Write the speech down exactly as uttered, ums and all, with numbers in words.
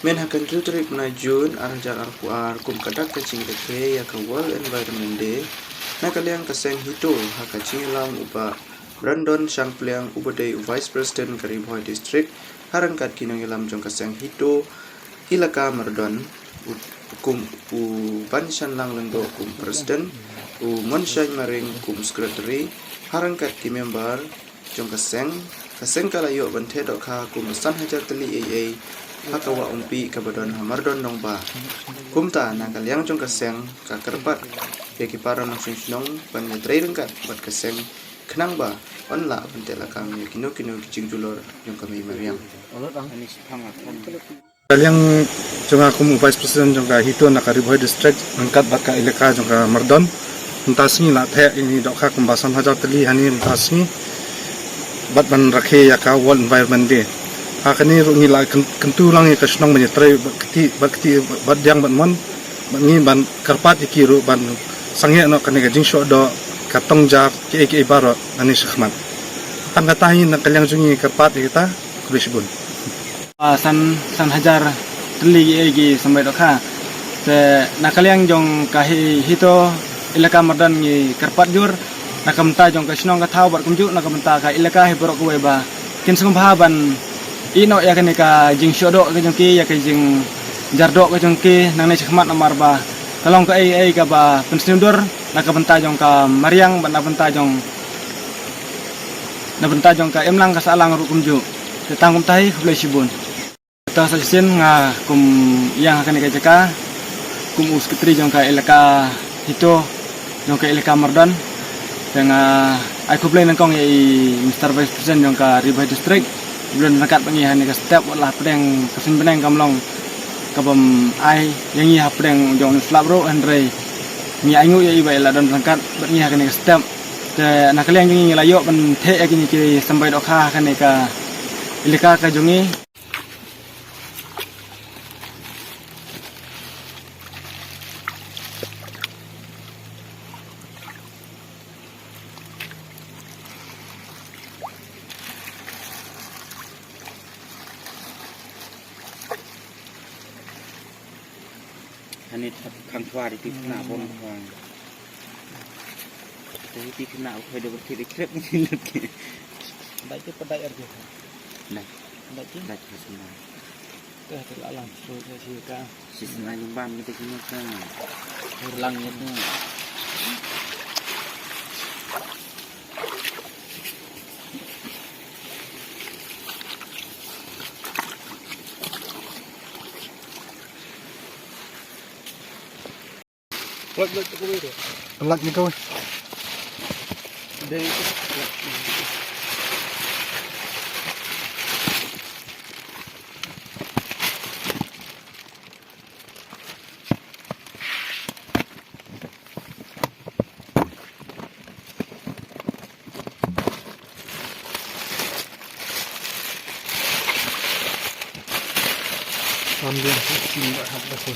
Mynta ha ka hynriew tarik bnai Jun ar hajar arphew ar, kum ka dak ka jingrakhe ïa ka World Environment Day, na ka liang ka seng HITO ha ka jingïalam u Bah Brandon Shangpliang uba dei u Vice President ka Ri Bhoi District, ha ryngkat ki nongïalam jong ka seng HITO Elaka Mardon, u, kum u Banshanlang Lyngdoh kum President, u Monshaiñ Maring kum Secretary, ha ryngkat ki member jong ka seng. Ka seng ka la ïoh ban theh dohkha kum san hajar tylli eiei ha ka Wah Umpi kaba don ha Mardon Nongbah. Kumta na ka liang jong ka seng ka kyrpad ïa ki para nongshong shnong ban ïatrei ryngkat bad ka seng khnang ba yn lah ban teh lakam ïa kino kino ki jingjulor jong ka mei mariang. Ka liang jong nga kum u Vice President jong ka HITO na ka Ri Bhoi District ryngkat bad ka elaka jong ka Mardon, mynta sngi la theh ïa kine ki dohkha kumba san hajar tylli hangne mynta sngi bad ban rakhe ïa ka World Environment Day. Ha kane ruh ngi la kyn-, kyntu lang ïa ka shnong ban ïatrei bad kti, bad kti, bad diang bad mon, bad ngi ban kyrpad ïa ki ruh ban sangeh noh kane ka jingshoh doh, ka tong jar, kiei kiei baroh nangne shakhmat. Tang kata hi na ka liang jong ngi kyrpad ïa kita. Khublei shibun. Ah, san, san hajar tylli kiei ki symbai dohkha. Te na ka liang jong ka hi, HITO elaka Mardon ngi kyrpad jur na ka bynta jong ka shnong ka thaw bad kumjuh na ka bynta ka elaka hi baroh kawei ba kin sngewbha ban ïeh noh ïa kane ka jingshoh doh ka jong ki, ïa ka jingjar doh ka jong ki nangne shakhmat, namar ba ka long kaei kaei kaba pynsngewdur na ka bynta jong ka mariang bad na bynta jong, na bynta jong ka imlang ka sahlang ruh kumjuh. Te tang kumta hi, khublei shibun. Te sa shisien nga kum ïa ha kane ka jaka kum u Secretary jong ka elaka HITO jong ka elaka Mardon. Te nga ai khublei nyngkong ïa i Mister Vice President jong ka Ri Bhoi District, ba la don ryngkat bad ngi ha kane ka step, wat la hapdeng ka suiñ bneng kam long kabym ai ïa ngi hapdeng jong u slap ruh, hynrei ngi ainguh ïa i ba i la don ryngkat bad ngi ha kane ka step. Te na ka liang jong ngi ngi la ïoh ban theh ïa kine ki symbai dohkha ha kane ka elaka ka jong ngi. Hani thap khang thwa di ti khna bon khang. Te ti khna u khoi do ti di krep ni lut ki. Dai ti padai ar ki. Dai. Dai ti. Dai ti sma. Te te la lang su te si ka. Si sma yung ban ni te kini ka. Lang ni tu. Lak, lak, lak, lak. Lak ni kau. Ambience sini dah hak dah tu.